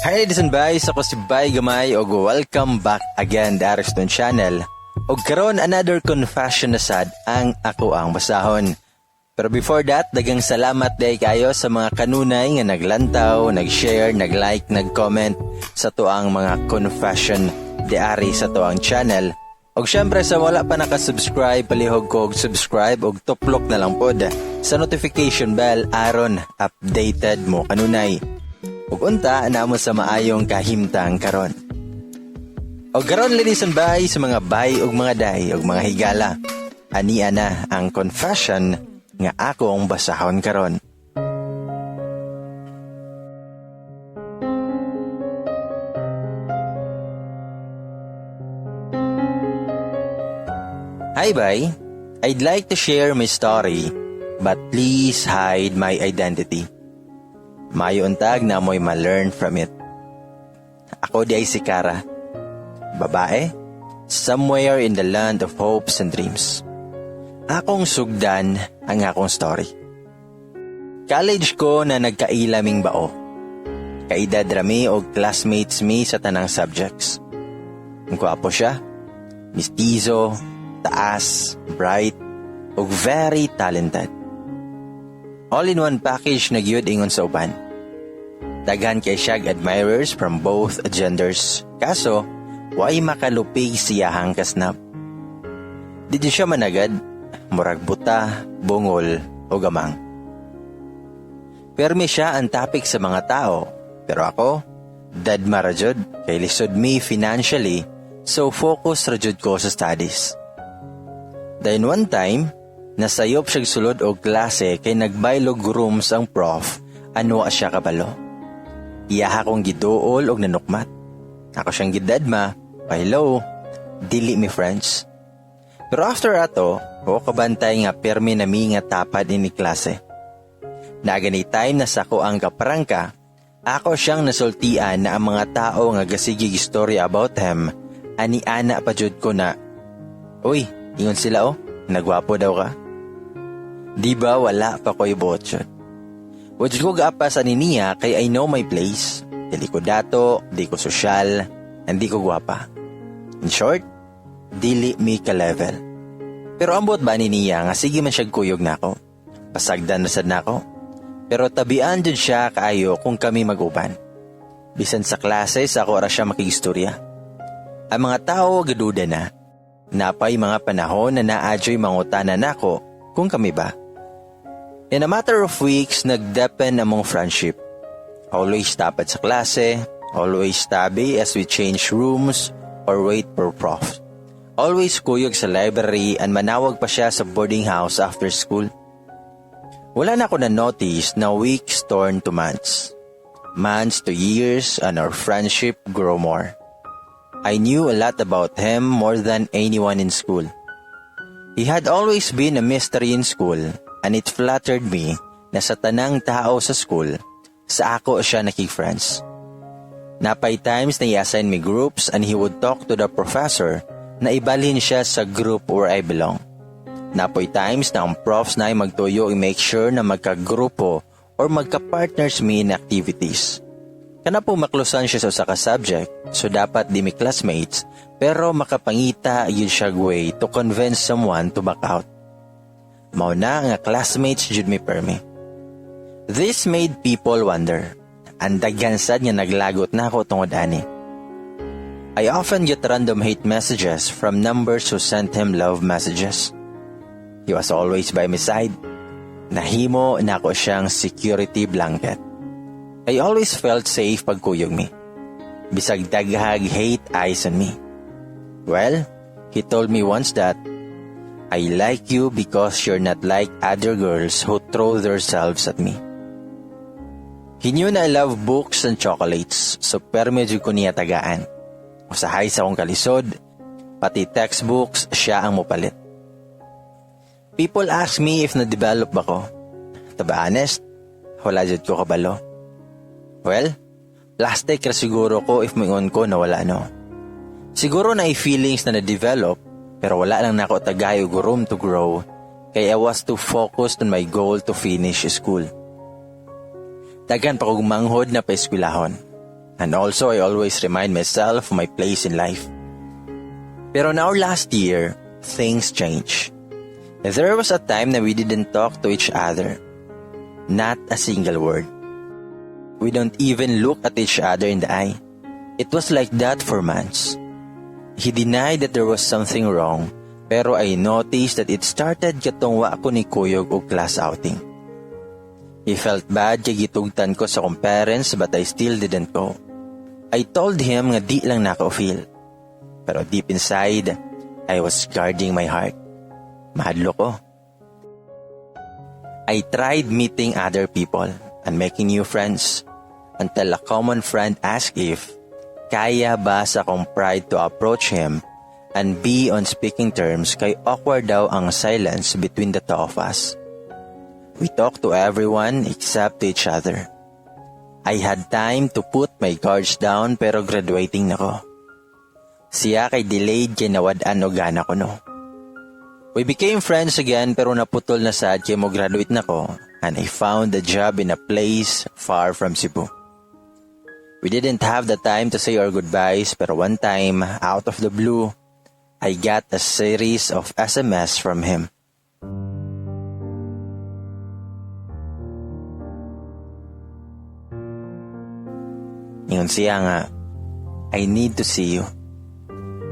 Hi, ladies and guys, ako si Bay Gamay og welcome back again sa Ariston Channel. Og karon, another confession na sad ang ako ang basahon. Pero before that, daghang salamat day kayo sa mga kanunay nga naglantaw, nag-share, nag-like, nag-comment sa tuang mga confession diari sa tuang channel. Og syempre, sa wala pa naka-subscribe, palihog ko og subscribe og tuplok na lang pod sa notification bell aron updated mo kanunay. Ug unta na mo sa maayong kahimtang karon. Og karon, ladies and bay, sa mga bay ug mga day ug mga higala, ani na ang confession nga akong basahon karon. Hi, bay. I'd like to share my story, but please hide my identity. Mayo untag na mo'y ma-learn from it. Ako di ay si Kara. Babae, somewhere in the land of hopes and dreams. Akong sugdan ang akong story. College ko na nagkaila ming bao. Kaedad rami og classmates mi sa tanang subjects. Ang gwapo siya, mistizo, taas, bright, ug very talented. All in one package na gyud ingon sa uban. Daghan kay siyag admirers from both genders. Kaso, way makalupig siyahang kasnab. Di di siya managad, murag buta, bungol o gamang. Permi siya ang topic sa mga tao, pero ako, deadma ra jud kay lisod me financially, so focus ra jud ko sa studies. Then one time, nasayop siyang sulod og klase kay nagbaylog rooms ang prof, anwa siya kabalo. Iyaha kong giduol og nanukmat. Ako siyang gidadma, hello, dili mi friends. Pero after ato, o kabantay nga permi na mi nga tapad ini klase. Nagani time na sako ang kaprangka, ako siyang nasultian na ang mga tao nga gasigig story about him, ani ana pa jud ko na, "Uy, ingon sila oh, nagwapo daw ka." Di ba wala pa ko'y buot? Wa jud ko gaapas ani niya kay I know my place. Dili ko dato, di ko sosyal, hindi ko gwapa. In short, dili mi ka level. Pero ambot ba ni niya nga sige man siya kuyog nako. Pasagdan na sad nako. Pero tabian jud siya kaayo kung kami mag-uban. Bisan sa klase, sa ako ra siya makigistorya. Ang mga tao gaduda na. Napay mga panahon na naadyo'y mangutana nako kung kami ba. In a matter of weeks, nagdeepen among friendship. Always tapad sa klase, always tabi as we change rooms or wait for prof. Always kuyog sa library and manawag pa siya sa boarding house after school. Wala na ako na-notice na weeks turn to months. Months to years, and our friendship grow more. I knew a lot about him, more than anyone in school. He had always been a mystery in school, and it flattered me na sa tanang tao sa school, sa ako siya nakig-friends. Napay times na i-assign me groups and he would talk to the professor na ibalhin siya sa group where I belong. Napoy times na ang profs na ay magtuyo i-make sure na magkagrupo or magka-partners me in activities. Kana po maklusan siya sa usa ka subject, so dapat di mi classmates, pero makapangita yun siya way to convince someone to back out. Mao na nga classmates jud mi permi. This made people wonder. Ang daghan sad nga naglagot na ako tungod ani. I often get random hate messages from numbers who sent him love messages. He was always by my side. Nahimo na ako siyang security blanket. I always felt safe pag kuyog mi. Bisag daghag hate eyes on me. Well, he told me once that I like you because you're not like other girls who throw themselves at me. He knew na I love books and chocolates, so permi jud ko niya tagaan. Usahay sa akong kalisod, pati textbooks siya ang mopalit. People ask me if na-develop ba ko. To be honest, wala jud ko kabalo. Well, plastic ra siguro ko if moingon ko na wala, no. Siguro na feelings na na-develop, pero wala lang nako tagay og room to grow kay I was too focused on my goal to finish school. Daghan pa kog manghod na paeskwelahon. And also, I always remind myself of my place in life. Pero now last year, things changed. There was a time na we didn't talk to each other. Not a single word. We don't even look at each other in the eye. It was like that for months. He denied that there was something wrong, pero I noticed that it started katong wa ko ni kuyog og class outing. He felt bad kay gitugtan ko sa akong parents, but I still didn't go. I told him nga di lang nako feel. Pero deep inside, I was guarding my heart. Mahadlok ko. I tried meeting other people and making new friends until a common friend asked if kaya ba sa akong pride to approach him and be on speaking terms kay awkward daw ang silence between the two of us. We talked to everyone except to each other. I had time to put my guards down, pero graduating na ko. Siya kay delayed kay nawad-an og gana ko, no. We became friends again, pero naputol na sad kay mo graduate na ko and I found a job in a place far from Cebu. We didn't have the time to say our goodbyes, pero one time, out of the blue, I got a series of SMS from him. Ingon siya nga, "I need to see you.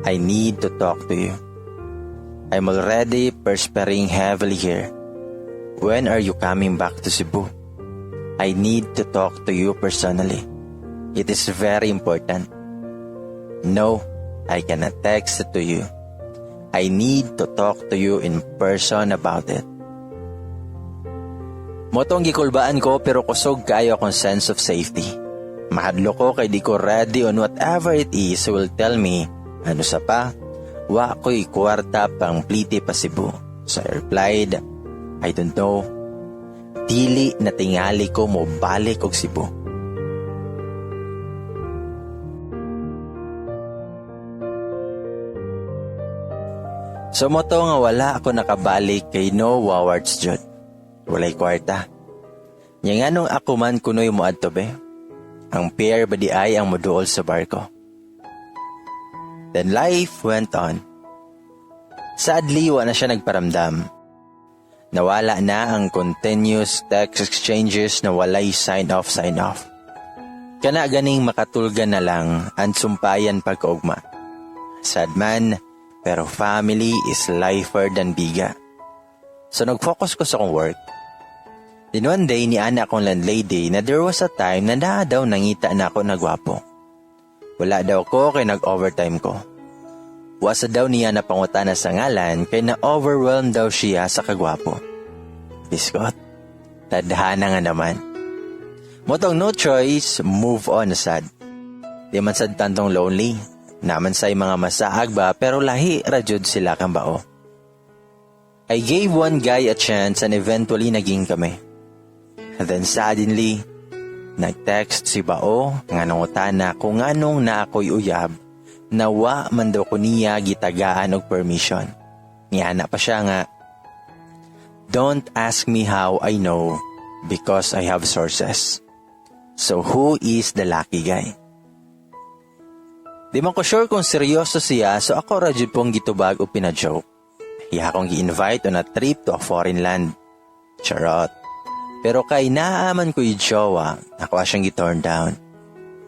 I need to talk to you. I'm already perspiring heavily here. When are you coming back to Cebu? I need to talk to you personally. It is very important. No, I cannot text it to you. I need to talk to you in person about it." Mao tong gikulbaan ko, pero kusog kaayo akong sense of safety. Mahadlok ko kay di ko ready on whatever it is will tell me. Ano sa pa, wa ko'y kwarta pang plite pa Cebu. So I replied, "I don't know. Dili na tingali ko mo balik og Cebu." So mao to nga wala ako nakabalik kay no wawards jud. Walay kwarta. Nya nganong ako man kunoy mo adto be? Ang pair ba di ay ang moduol sa barko? Then life went on. Sadly, wa na siya nagparamdam. Nawala na ang continuous text exchanges na walay sign off, sign off. Kana ganing makatulgan na lang ang sumpayan pagkaugma. Sad man, pero family is lifer than biga. So nag-focus ko sa akong work. Then one day, ni ana akong landlady na there was a time na naa daw nangita na ako nagwapo. Wala daw ko kay nag-overtime ko. Wasa daw niya na pangutana sa ngalan kay na-overwhelmed daw siya sa kagwapo. Biskot, tadhana nga naman. Mao tong no choice, move on na sad. Di man sad tantong lonely. Naman say mga masaag ba, pero lahi ra jud sila kang bao. I gave one guy a chance and eventually naging kami. And then suddenly, nag-text si Bao nga nangutana kung nganong na ako'y uyab na wa man daw ko niya gitagaan og permission. Niana pa siya nga, "Don't ask me how I know because I have sources. So who is the lucky guy?" Di man ko sure kung seryoso siya, so ako ra jud pong gitubag o pina-joke. Iya akong gi-invite on a trip to a foreign land. Charot. Pero kay naaman ko yung jowa, ako siyang gi-turn down.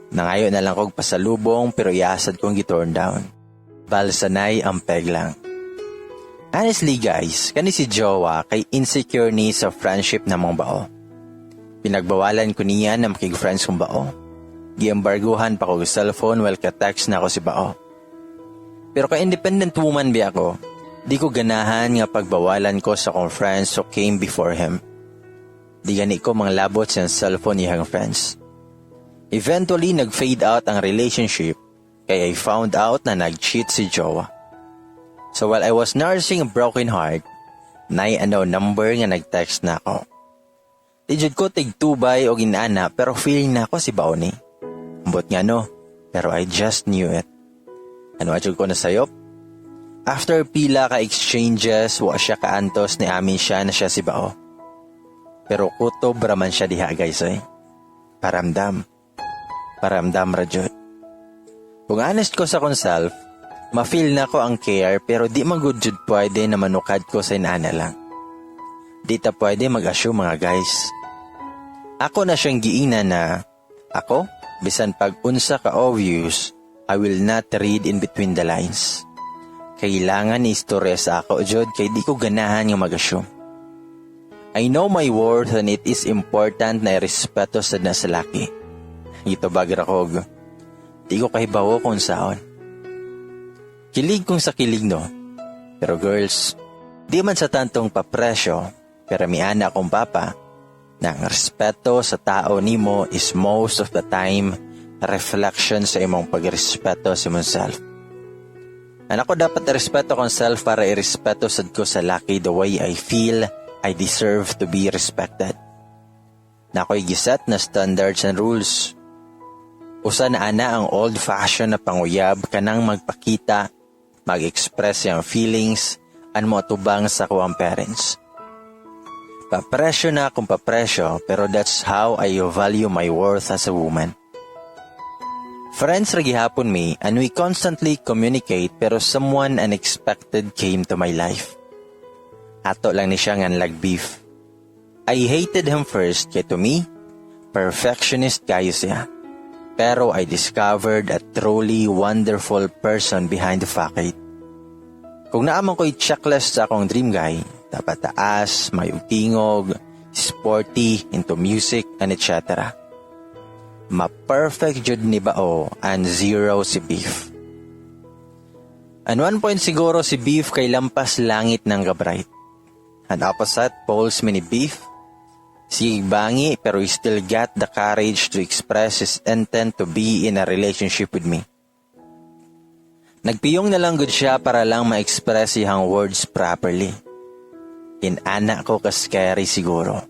Nangayo na lang kog pasalubong, pero iyasad kong gi-turn down. Balsanay ang peg lang. Honestly guys, kani si jowa kay insecure ni sa friendship namong bao. Pinagbawalan ko niya na makig-friends kong bao. Giembarguhan pa ko cellphone while ka-text na ako si bao. Pero kay independent woman bi ako, di ko ganahan nga pagbawalan ko sa akong friends who came before him. Di gani ko manglabot sa cellphone niyang friends. Eventually, nag-fade out ang relationship kay I found out na nag-cheat si jowa. So while I was nursing a broken heart, nay ano number nga nag-text na ako. Di jud ko tigtubay o ginana, pero feeling na ako si bao ni. Ambot nga no, pero I just knew it. Ano jud ko nasayop? After pila ka exchanges, wa siya kaantos ni amin siya na siya si bao. Pero kutob raman siya diha, guys, eh. Paramdam. Paramdam ra jud. Kung honest ko sa akong self, ma-feel nako ang care pero di man gud jud pwede na manukad ko sa inana lang. Di ta pwede mag-assume, mga guys. Ako na siyang giingnan na ako, bisan pag unsa ka obvious, I will not read in between the lines. Kailangan ni istorya sa ako jud kay di ko ganahan nga mag-assume. I know my worth and it is important na irespeto sad na sa laki. Gitubag ra kog, di ko kahibawo kung saon. Kilig kung sa kilig, no. Pero girls, di man sa tantong papresyo, pero miana akong papa, na ang respeto sa tao nimo is most of the time reflection sa imong pagrespeto sa imong self. And ako dapat respeto kong self para irespeto sad ko sa laki the way I feel I deserve to be respected. Na ako'y giset na standards and rules. Usa na ana ang old-fashioned na panguyab, kanang magpakita, mag-express yung feelings, and moatubang sa akuang parents. Papresyo na kung papresyo, pero that's how I value my worth as a woman. Friends ra gihapon mi and we constantly communicate, pero someone unexpected came to my life. Ato lang ni siya nganlag Beef. I hated him first kay to me, perfectionist kayo siya. Pero I discovered a truly wonderful person behind the facade. Kung naa man ko'y checklist sa akong dream guy, dapat taas, may tingog, sporty, into music, and etc. Ma-perfect jud ni Bao and zero si Beef. And one point siguro si Beef kay lampas langit ng ka-bright. And opposite poles mi ni Beef, si bangi pero he still got the courage to express his intent to be in a relationship with me. Nagpiyong na lang gud siya para lang ma-express iyang words properly. Inana ko ka-scary siguro.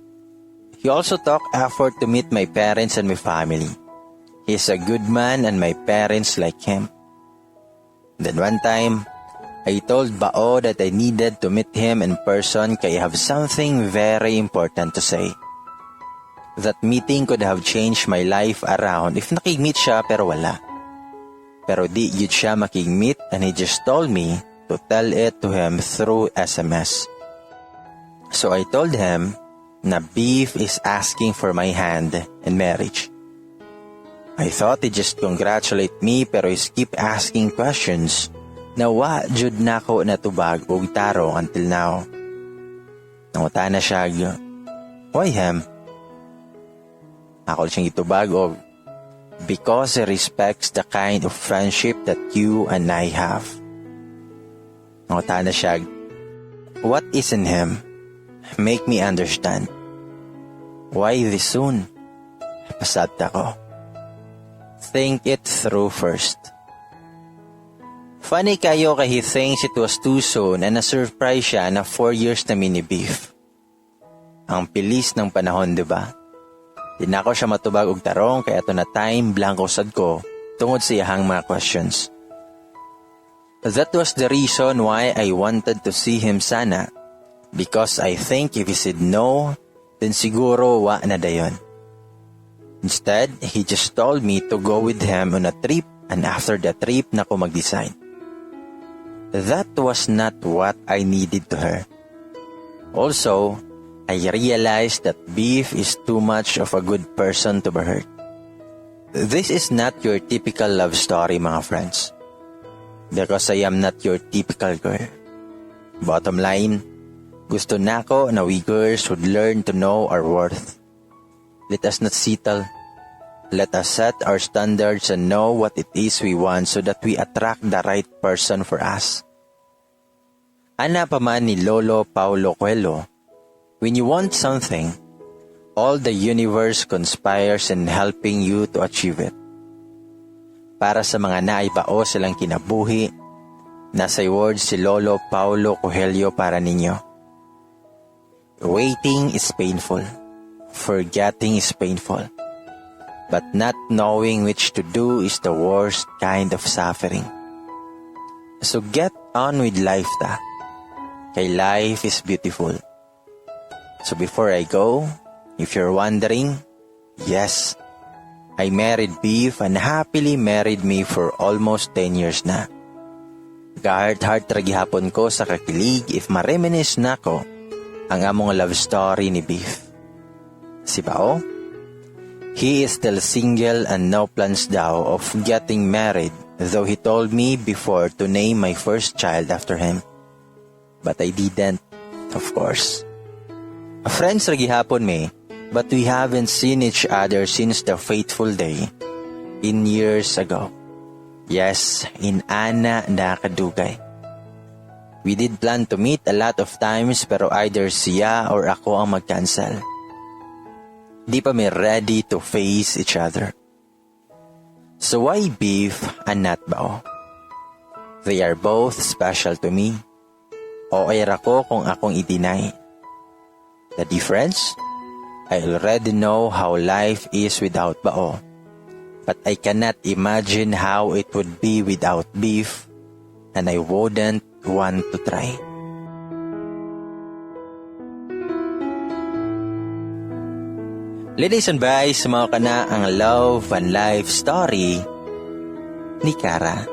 He also took effort to meet my parents and my family. He's a good man and my parents like him. Then one time, I told Bao that I needed to meet him in person kay I have something very important to say. That meeting could have changed my life around if nakig-meet siya, pero wala. Pero di yun siya makig-meet and he just told me to tell it to him through SMS. So I told him na Beef is asking for my hand in marriage. I thought he just congratulate me, pero he keep asking questions na wa jud nako natubag og tarong until now. Nangutana siya, "Why him?" Ako siyang itubag og, "Because he respects the kind of friendship that you and I have." Nangutana siya, "What is in him? Make me understand. Why this soon?" Pasabta ko, "Think it through first." Funny kayo kay he thinks it was too soon and na-surprise siya na 4 years na mi ni Beef. Ang bilis ng panahon, di ba? Di na ako siya matubag og tarong kay ato na time blanko sad ko tungod sa iyahang mga questions. That was the reason why I wanted to see him sana. Because I think if he said no, then siguro wa na dayon. Instead, he just told me to go with him on a trip and after the trip na ko mag-decide. That was not what I needed to hear. Also, I realized that Beef is too much of a good person to be hurt. This is not your typical love story, mga friends. Because I am not your typical girl. Bottom line, gusto nako na we girls would learn to know our worth. Let us not settle. Let us set our standards and know what it is we want so that we attract the right person for us. Ana pa man ni Lolo Paulo Coelho, when you want something, all the universe conspires in helping you to achieve it. Para sa mga naay bao sa ilang kinabuhi, nasa words si Lolo Paulo Coelho para ninyo. Waiting is painful. Forgetting is painful. But not knowing which to do is the worst kind of suffering. So get on with life ta. Kay life is beautiful. So before I go, if you're wondering, yes, I married Beef and happily married me for almost 10 years na. Ga-heart-heart ra gihapon ko sa kakilig if ma-reminisce nako ang among love story ni Beef. Si Bao? He is still single and no plans daw of getting married, though he told me before to name my first child after him. But I didn't, of course. Friends ra gihapon mi, but we haven't seen each other since the fateful day in years ago. Yes, in ana na kadugay. We did plan to meet a lot of times, pero either siya or ako ang mag-cancel. Di pa mi ready to face each other. So why Beef and not Bao? They are both special to me. Okay ra ko kung akong i-deny. The difference? I already know how life is without Bao. But I cannot imagine how it would be without Beef, and I wouldn't want to try. Ladies and boys, mao kana ang love and life story ni Kara.